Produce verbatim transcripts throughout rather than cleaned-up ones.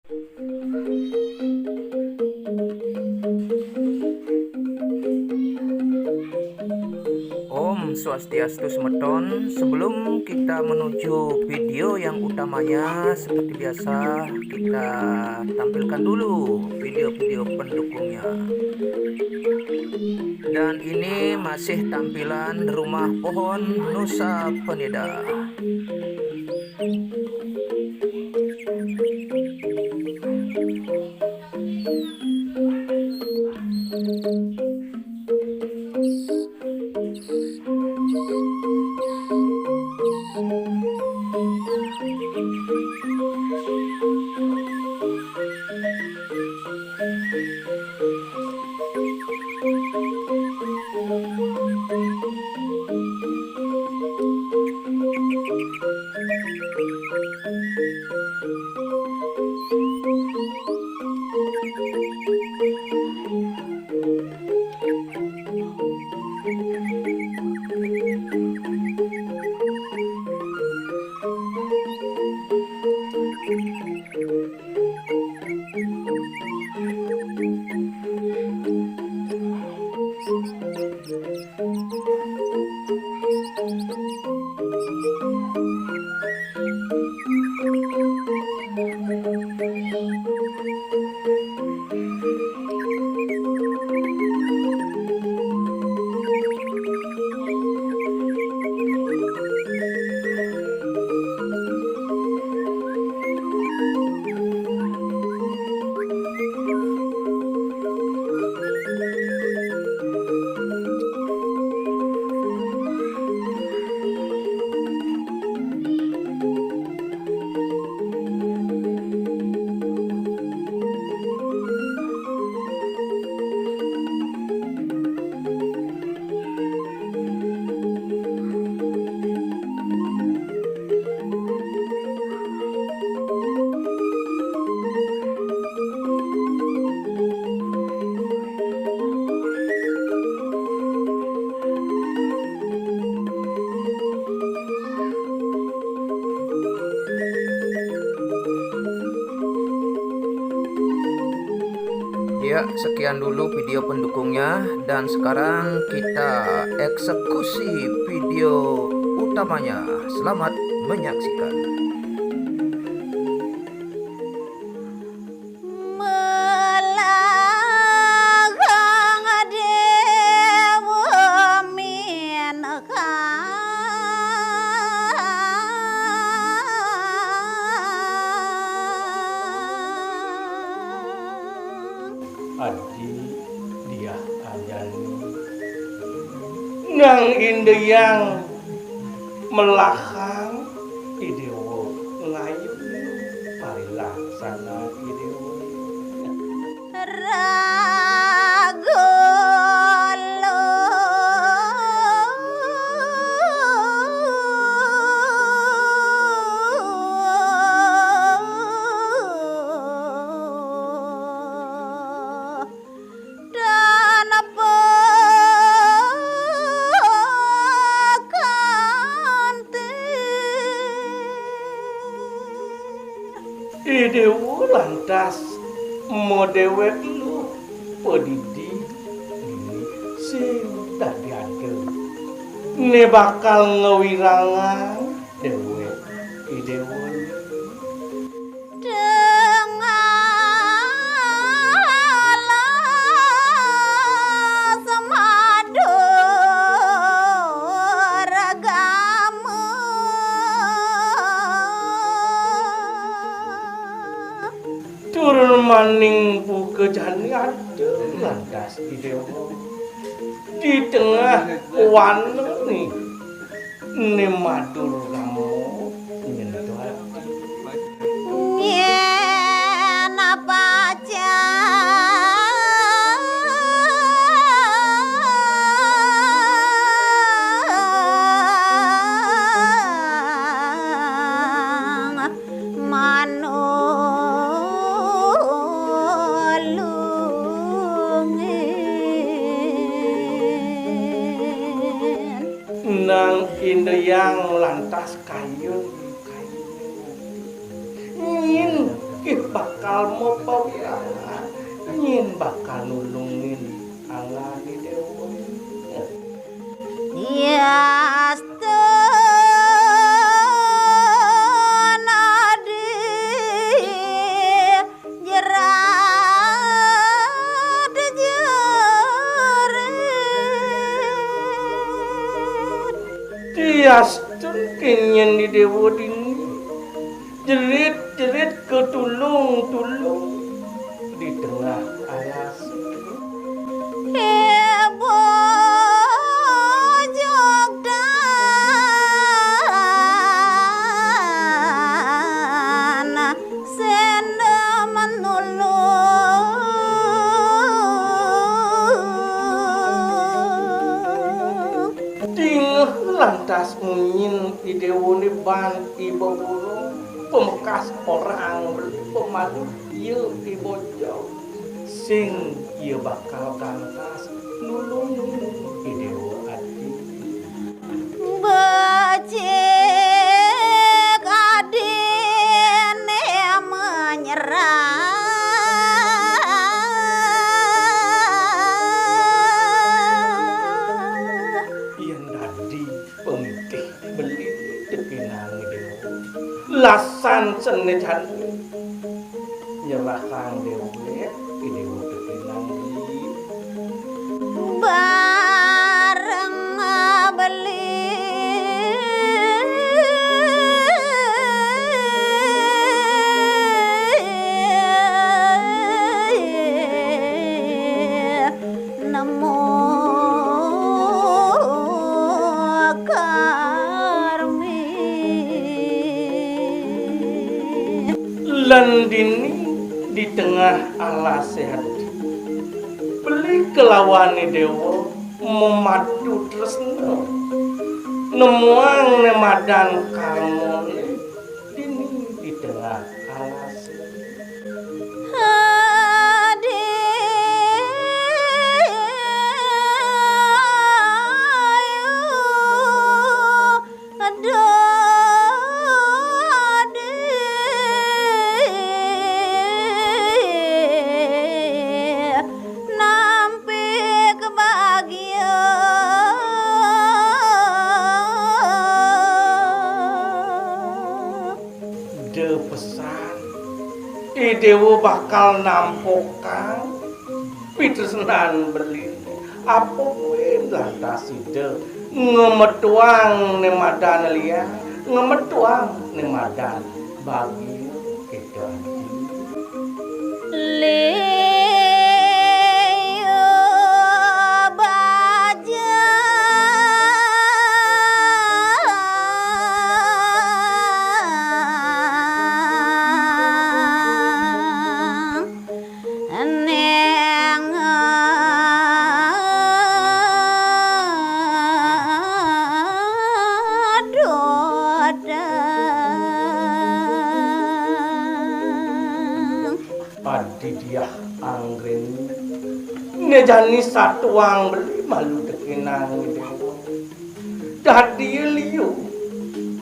Om Swastiastu semeton. Sebelum kita menuju video yang utamanya, seperti biasa kita tampilkan dulu video-video pendukungnya. Dan ini masih tampilan rumah pohon Nusa Penida. Ya, sekian dulu video pendukungnya, dan sekarang kita eksekusi video utamanya. Selamat menyaksikan. Melagang dewa minka. Adi diah ajan. Nang indeyang melahang, idewa ngayun, parilaksana idewa. Ragul. Dan pekanti. Idewa lantas madewek luh padidi dini sing dadi ada. Né bakal ngawirangang dewek idewa. Tengah alas madur agama. Tur maning buka jani ada lantas idewa. Di tengah wana ni. Né madur rama nyentuh ati. Yén pacang manulungin. Nang indeyang lantas kayun, kayun. Nyin, ih, bakal mapawirangan, nyén bakal nulungin angané Déwa. Tiastun kénging di Déwa dini. Jerit-jerit katulung-tulung di tengah alas. Dingeh lantas munyin i déwané ban i beburung, pamekas orang beli pemalu ia i bojog, sing ia bakal gangkas nulungin i déwa adi. Yén dadi pengitih beli tekénang i déwa. Lasan sané jani nyerahang déwék i déwa tekénang beli. Bareng beli. Nemu karmi. Lan dini di tengah alasé adi, beli kelawan i déwa memadu tresna. Nemuang né madan karmané dini di tengah alasé. Adi, ayu, aduh, adi. Nampi kebahagia. Da pesan, i déwa bakal nampokang pitresnan beliné. Apa kuwi lantas ida ngemetuang né madan liang, ngemetuang né madan bagi kita. Liu bajang. Neng dodang. Padidiah anggréni, né jani satuang beli malu tekénang i déwa. Dadi liu,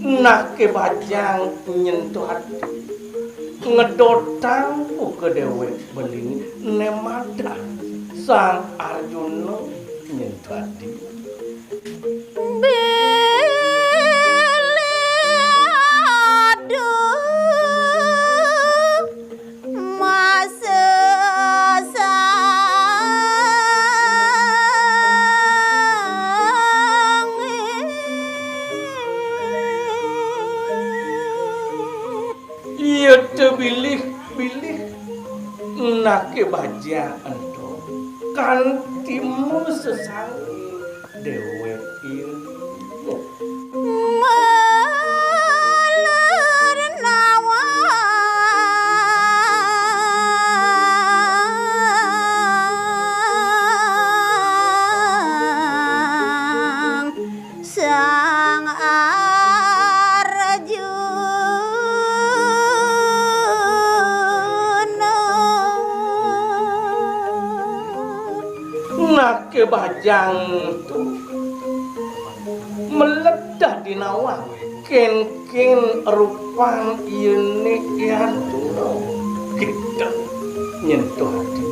naké bajang nyentuh adi. Ngedotang buka déwék beliné né madan Sang Arjuna nyentuh adi. Bilih aduh masa sangé. Iya tebilih-bilih naké bajang ento kanti masesangé déwék iya. Malur nawang Sang Arjuna. Naké bajang tu meledah di nawang, kénkén rupan yéné i Arjuna. gedhe nyentuh ati.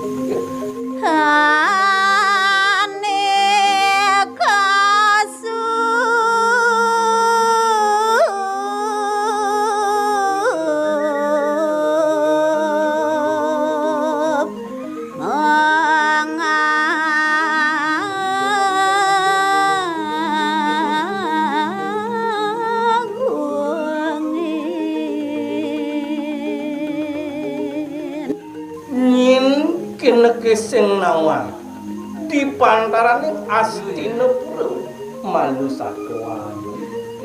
Nyin kene keseng nawang di pantaraning Astinapura malu sakoan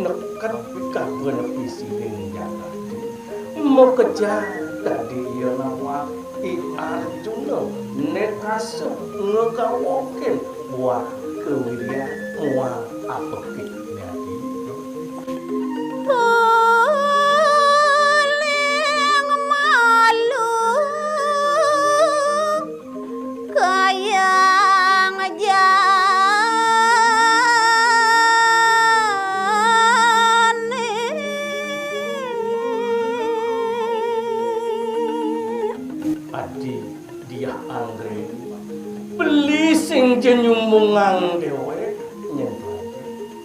neket kabenepi sining jagat. Makejang dadi iya nawang I Arjuna nekasa ngegawokin buah kewiryan muah apekit dadi. Uling malu kayang jani. Adi Diah Anggreni, beli sing ja nyumbungang déwék nyen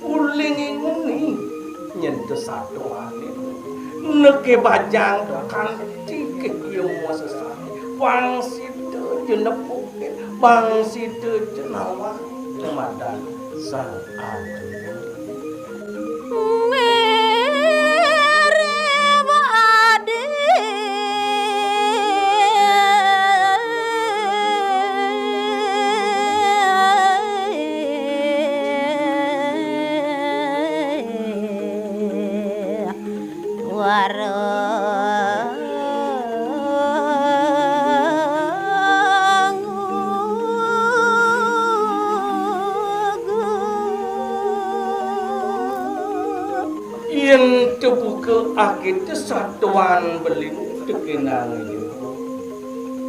uling nguni nyen kesatuané. Neké bajang kanti ké iya muah sesané. Pang sida ja nepukin, pang sida ja nawang madan Sang Arjuna. Mirib adi warung Yén tebuka akéh satuan beliné tekénang iya.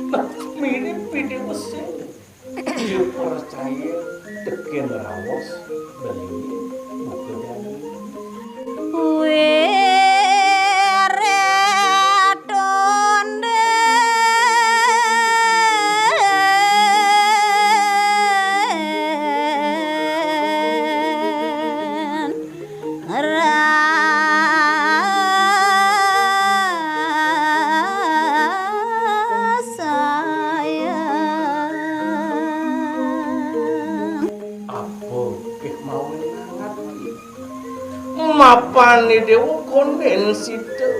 Nah, mirip Ida Wesi. Iya percaya tekén raos beliné buka jani. Wiréh tondén ngrasayang. Apa ké mawinan ati? Mapan Déwa kondén sida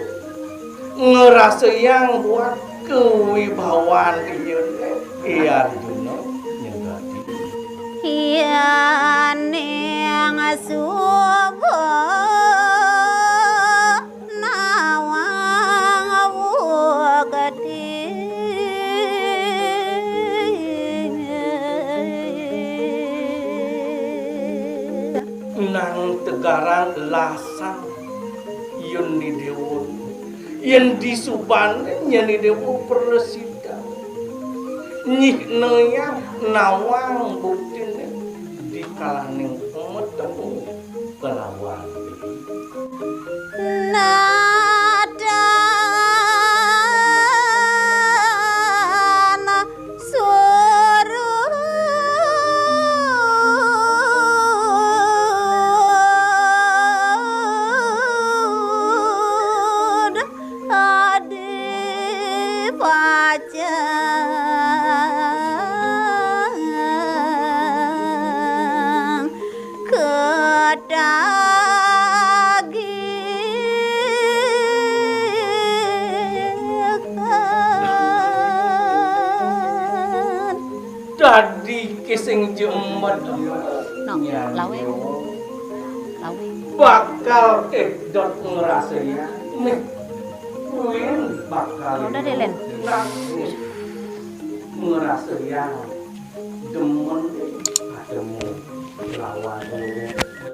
ngrasayang buat kawibawan iyané, I Arjuna nyegati. Yéning suba nawang wukti. Nang tegarang lasang yén Ni Déwa, yén disubané nyén Ni Déwa prasida. Nyihnayang nawang buktiné di kalaning matemu kelawan. Nadan suruh Adi pacang ketagihan. Dadi kesing jemet. Nong, lawe. Lawe. Bakal édot ngrasayang. Nih, kuwi bakal. Udah deh, Len. Ngrasayang demen ketemu lawan.